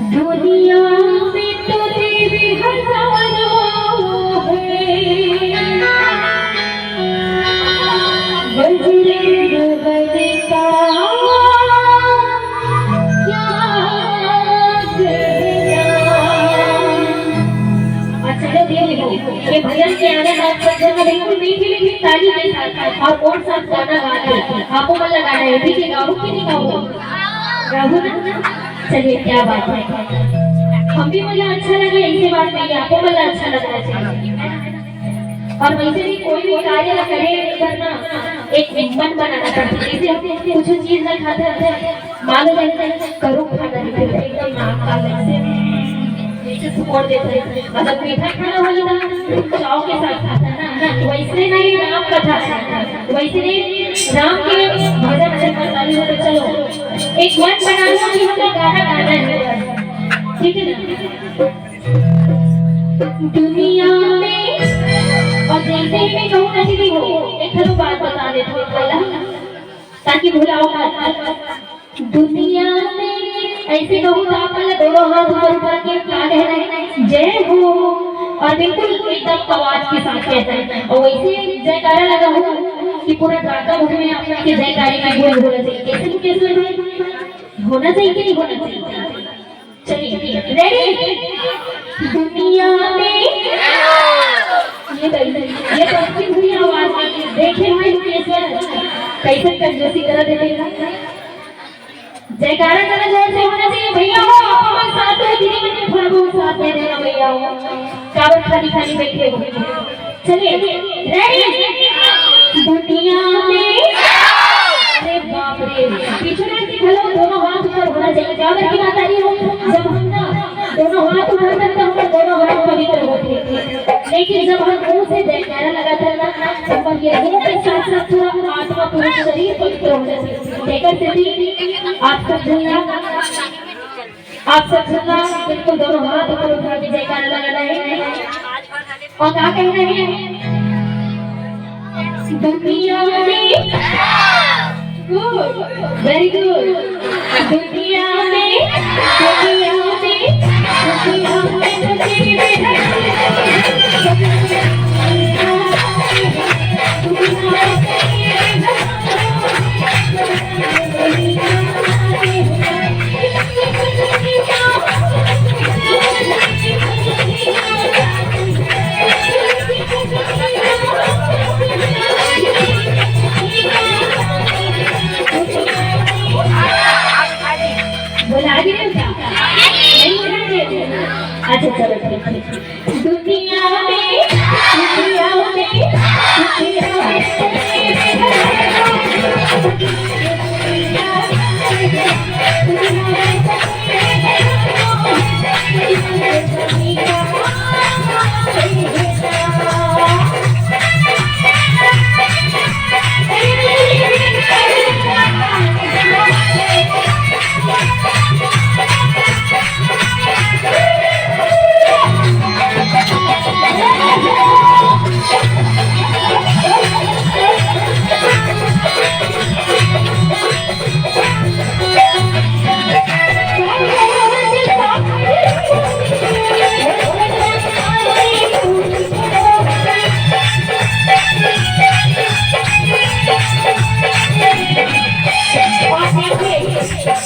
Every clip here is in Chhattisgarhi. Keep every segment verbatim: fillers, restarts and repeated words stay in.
दुनिया में तो देवी हजारों है, बजरंग बली का क्या कहना। अच्छा, चलो, ये देखो, ये भजन के आनंद आप सब जगह बिल्कुल मीठी मीठी ताली के साथ और कौन सा गाना गाते हैं, आपको मन लगाना है, ठीक है, गाओ कि नहीं गाओ? गाओ ना। चलिए, क्या बात है, हम भी, मतलब, अच्छा लगे, ऐसी बात नहीं है, आपको, मतलब, अच्छा लगना चाहिए। और वैसे भी कोई भी कार्य ला करे, करना एक मन बनाना पड़ता है। जैसे हम कुछ चीज ना खाते हैं, मान लो, जैसे करू खाना नहीं खाते, एकदम नाक कान लग से जैसे सुकोड़ देते हैं, मतलब, मीठा खाना हो जाता है, चाव के साथ खाते हैं ना, वैसे नहीं राम कथा, वैसे नहीं राम के भजन, भजन करता नहीं हो तो चलो, एक मन बना लो कि हमको गाना गाना है, ठीक है ना? दुनिया में, और जैसे ही मैं कहूँ ना, दीदी हो, एक ठो बात बता देती हूँ पहला, ताकि भुलाओ मत। दुनिया में ऐसे कहूँ तो आप पहले दोनों हाथ ऊपर उठा के क्या कहना है? जय हो। और बिल्कुल एकदम आवाज के साथ कहना है, और वैसे जयकारा लगा हो कि पूरा गाता हुए आपके जयकारे में गुल होना चाहिए। कैसे, कैसे होना चाहिए कि नहीं होना चाहिए? चलिए, रेडी? दुनिया में ये तो, ये तो अच्छी हुई आवाज है। देखे भाई लोकेश्वर, कैसे कंजूसी करा देते हैं। जयकारा जरा जोर से होना चाहिए भैया हो, आप अपन साथ दो, दीदी मन के थोड़ा बहुत साथ दे देना भैया हो, काबर खाली खाली बैठे हो। चलिए, रेडी? दुनिया में, अरे बाप रे, पीछे से घलो दोनों हाथ ऊपर होना चाहिए। काबर की बात आई हो, जब हम ना दोनों हाथ उठाते हैं तो हमारे दोनों हाथ पवित्र होते हैं, लेकिन जब हम मुंह से जयकारा लगाते हैं ना, तो हमारे ये मुंह के साथ साथ पूरा आत्मा, पूरा शरीर पवित्र हो जाते हैं। देखकर से भी आप सब झूलना, आप सब झूलना, बिल्कुल दोनों हाथ ऊपर उठा के जयकारा लगाना है। और क्या कहना है? दुनिया में, गुड, वेरी गुड। दुनिया में, दुनिया में, दुनिया में, दुनिया में, बोला, आ गई ना? नहीं बोला? अच्छा, चलो, ठीक है। दुनिया में, दुनिया में, दुनिया में।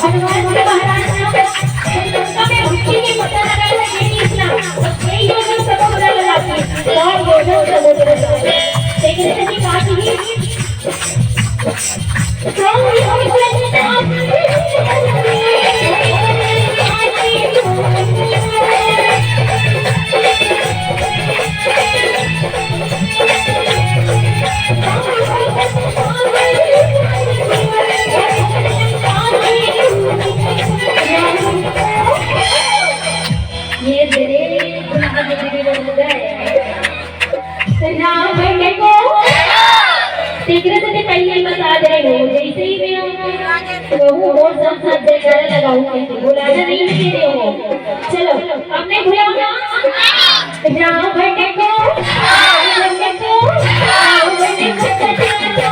हनुमान जी महाराज ने उनका में भक्ति के पता लगा था, ये नहीं इतना। यही योजन समुद्र लगा थी, सौ योजन समुद्र लगा। देखने से भी बात ही ये तेरे राम बेटे को। तेकरे से पहले ही बता दे रहे हो, जैसे ही मैं कहूँ और सब सब जयकारा लगाऊंगी, बुलाना नहीं दे रहे हो। चलो, अब नहीं भुलाऊंगा। राम बेटे को, राम बेटे को, राम बेटे को।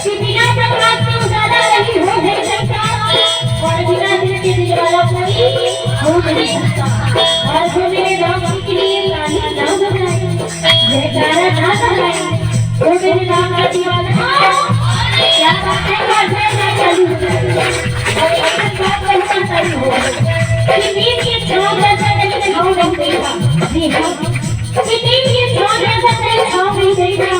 कि बिना प्रकाश के उजाला नहीं हो नहीं सकता और बिना दिल के दिलवाला कोई हो नहीं सकता। और जो मेरे राम जी के लिए ताली ना बजाए, जयकारा ना लगाए, वो मेरे राम का दीवाना। क्या बात है, बात है, मैं चालू हो जाए। और एक बात कहना चालू हो कि नींद के छाँव जैसा कहीं छाँव नहीं देखा। जी हाँ, कि नींद के छाँव जैसा कहीं छाँव नहीं देखा,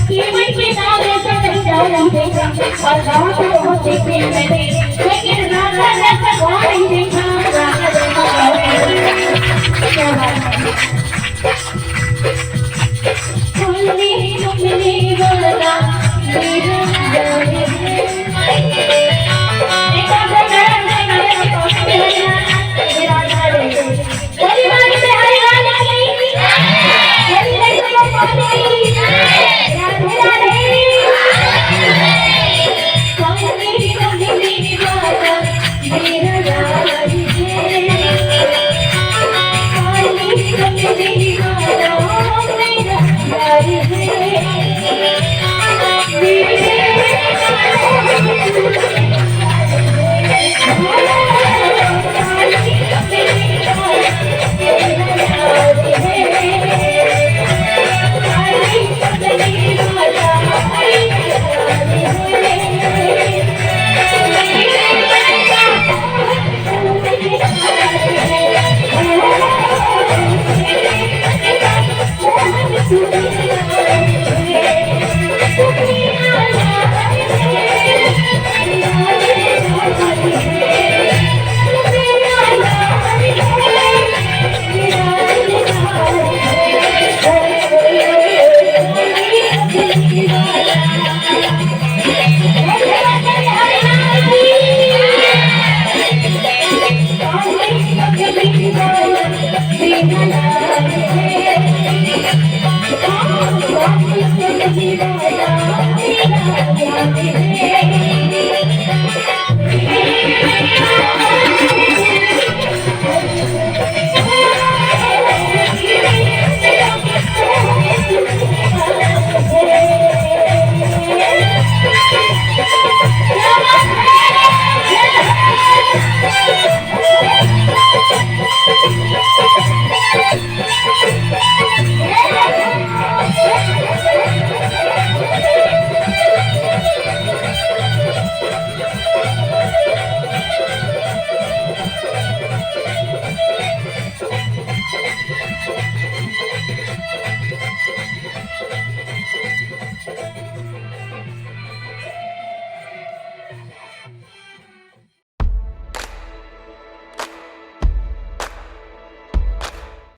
कि मन के नाव जैसा कहीं नाव नहीं देखा। और गाँव तो बहुत देखे हैं मैंने, लेकिन राजा जैसा गाँव नहीं देखा, राजा जैसा गाँव नहीं देखा। क्या बात है।